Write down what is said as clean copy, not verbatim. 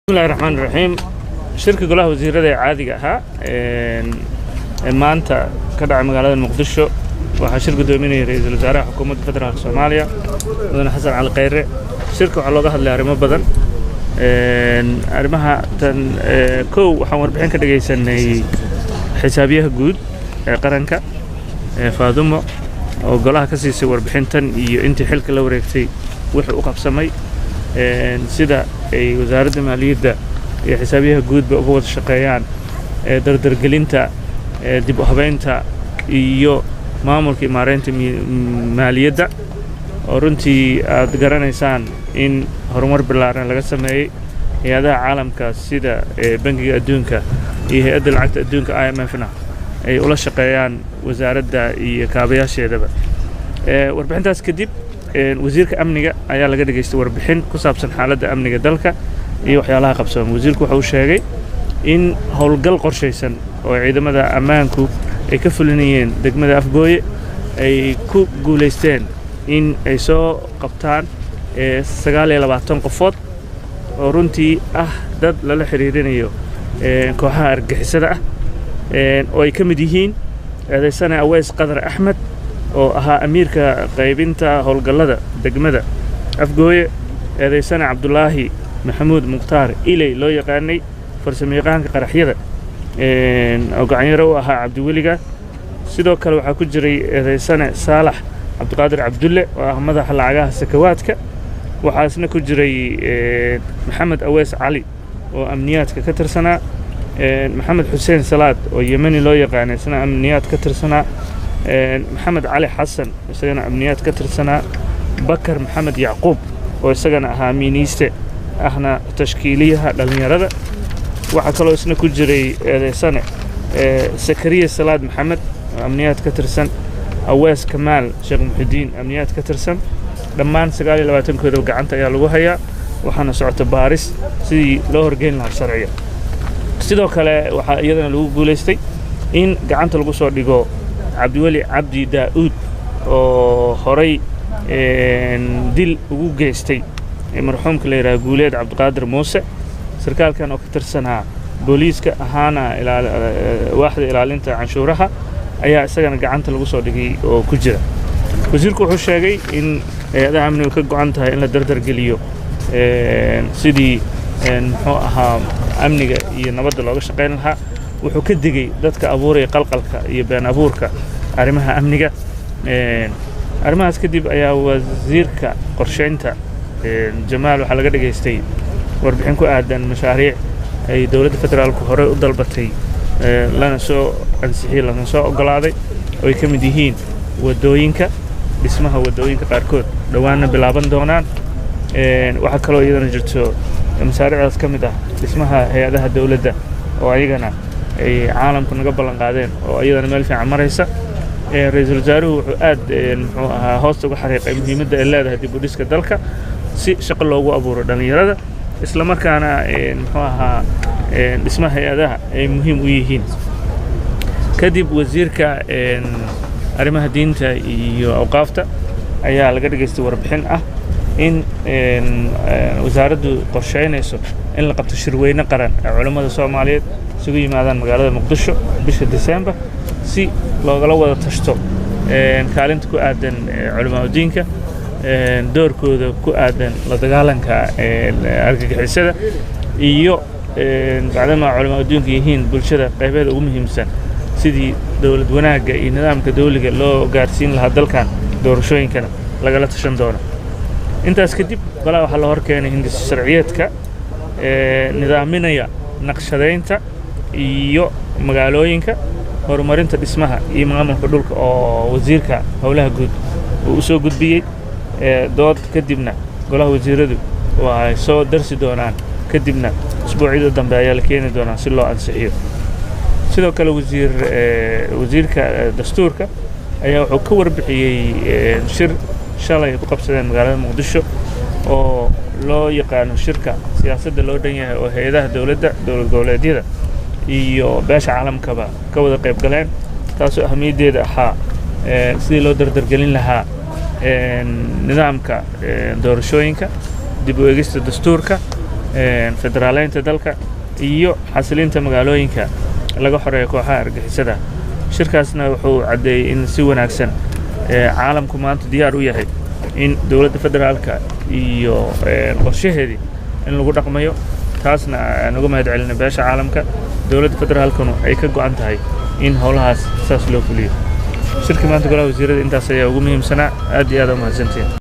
Bismillahi raxmaan raxiim. Shirka golaha wasiirada ee caadiga ahaa ee maanta ka dhacay magaalada Muqdisho waxaa shir guddoominaya ra-iisul wasaaraha xukuumadda federaalka Soomaaliya, mudane Xasan Cali Khayre. Shirka waxaa looga hadlay arrimo badan. Arrimaha tan kow, waxaan warbixin ka dhegaysanay xisaabiyaha guud ee qaranka ee Faadumo oo golaha ka siisay warbixintan iyo intii xilka la wareegtay wuxuu u qabsamay, sida ay wasaaradda maaliyadda iyo xisaabiyaha guudba uga wada shaqeeyaan dardargelinta dib u habeynta iyo maamulka iyo maareynta maaliyadda, oo runtii aad garanaysaan in horumar ballaaran laga sameeyey. Hay-adaha caalamka sida Bangiga Adduunka iyo Hay-adda Lacagta Adduunka IMF-na ay ula shaqeeyaan wasaaradda iyo kaabayaasheedaba. Warbixintaas kadib, wasiirka amniga ayaa laga dhegaystay warbixin ku saabsan xaaladda amniga dalka iyo waxyaalaha qabsooma. Wasiirku waxa uu sheegay in howlgal qorshaysan oo ciidamada ammaanku ay ka fulinayeen degmada Afgooye ay ku guulaysteen in ay soo qabtaan 29 qofood oo runtii ah dad lala xiriirinayo kooxaha argagixisada ah, oo ay ka mid yihiin eedaysane Aweys Qadar Axmed oo ahaa amiirka qaybinta howlgallada degmada Afgooye, eedaysane Cabdulaahi Maxamuud Mukhtaar Iley loo yaqaanay farsamayaqaanka qaraxyada oo gacanyaro u ahaa Cabdiweliga. Sidoo kale waxaa ku jiray eedaysane Saalax Cabdiqaadir Cabdulle oo ah madaxa lacagaha sakawaadka. Waxaa isna ku jiray Maxamed Aweys Cali oo amniyaadka ka tirsanaa, Maxamed Xuseen Salaad oo Yemeni loo yaqaanay, isna amniyaad ka tirsanaa, Maxamed Cali Xasan isagana amniyaad ka tirsanaa, Bakar Maxamed Yacquub oo isagana ahaa miiniiste ahna tashkiiliyaha dhallinyarada. Waxaa kaloo isna ku jiray eedaysane Sakariya Salaad Maxamed oo amniyaad ka tirsan, Awees Kamaal Sheekh Muxidiin, amniyaad ka tirsan. Dhammaan 29-kooda gacanta ayaa lagu hayaa, waxaana socota baaris sidii loo horgeyn lahaa sharciga. Sidoo kale waxaa iyadana lagu guulaystay in gacanta lagu soo dhigo Cabdiweli Cabdi Daa'uud oo horay dil ugu geystay marxuumka la yidhaha Guuleed Cabdiqaadir Muuse. Sarkaalkan oo ka tirsanaa booliiska ahaana waaxda ilaalinta canshuuraha ayaa isagana gacanta lagu soo dhigay oo ku jira. Wasiirku wuxuu sheegay in hay-adaha amnigu ka go'an tahay in la dardargeliyo sidii muxuu ahaa amniga iyo nabadda looga shaqayn lahaa. Wuxuu ka digay dadka abuuraya qalqalka iyo been abuurka arrimaha amniga. Arrimahaas kadib ayaa wasiirka qorsheynta Jamaal waxaa laga dhegaystay warbixin ku aadan mashaariic ay dowladda federaalku horey u dalbatay, lana soo ansixiyey, lana soo oggolaaday, oo ay ka mid yihiin waddooyinka, dhismaha waddooyinka qaarkood dhowaanna bilaaban doonaan. Waxaa kaloo iyadana jirto mashaariicdaas ka mid ah dhismaha hay-adaha dowladda oo ayagana ay caalamku naga ballan qaadeen oo iyadana meel fiican maraysa. Ra-iisul wasaaruhu wuxuu aad muxuu ahaa hoosta uga xariiqay muhiimadda ay leedahay dib u dhiska dalka si shaqo loogu abuuro dhallinyarada, isla markaana muxuu ahaa dhismaha hay-adaha ay muhiim u yihiin. Kadib wasiirka arrimaha diinta iyo awqaafta ayaa laga dhegaystay warbixin ah in wasaaraddu qorsheynayso in la qabto shirweyne qaran ee culammada Soomaaliyeed isugu yimaadaan magaalada Muqdisho bisha December si loogala wada tashto kaalinta ku aadan culamaadudiinka, doorkooda ku aadan la dagaalanka argagixisada, iyo bacdama culamaadudiinku yihiin bulshada qaybeeda ugu muhiimsan sidii dowlad wanaagga iyo nidaamka dawliga loo gaarsiin lahaa dalkan, doorashooyinkana lagala tashan doono. Intaas kadib golaha waxaa la hor keenay hindis sharciyeedka nidaaminaya naqshadeynta iyo magaalooyinka, horumarinta dhismaha iyo maamulka dhulka oo wasiirka howlaha guud uu u soo gudbiyey. Dood kadibna golaha wasiiradu waa soo darsi doonaan, kadibna usbuucyada dambe ayaa la keeni doonaa si loo ansixiyo. Sidoo kale wasiirka dastuurka ayaa wuxuu ka warbixiyey shir shalay ay ku qabsadeen magaalada Muqdisho oo loo yaqaano shirka siyaasadda loo dhan yahay oo hay-adaha dowladda, dowlad goboleedyada iyo beesha caalamkaba ka wada qayb galeen, taasoo ahamiyaddeeda ahaa sidii loo dardargelin lahaa nidaamka doorashooyinka, dib u eegista dastuurka. Federaaleynta dalka iyo xasilinta magaalooyinka laga xoreeyo kooxaha argixisada. Shirkaasna wuxuu caddeeyey in si wanaagsan caalamku maanta diyaar u yahay in dowladda federaalka iyo qorshaheedii in lagu dhaqmayo, taasna aan uga mahad celinay beesha caalamka, dowladda federaalkanu ay ka go'an tahay in howlahaas saas loo fuliyo. Shirkii maanta golaha wasiirada intaas ayaa ugu muhiimsanaa. Aad iyo aad u mahadsantihiin.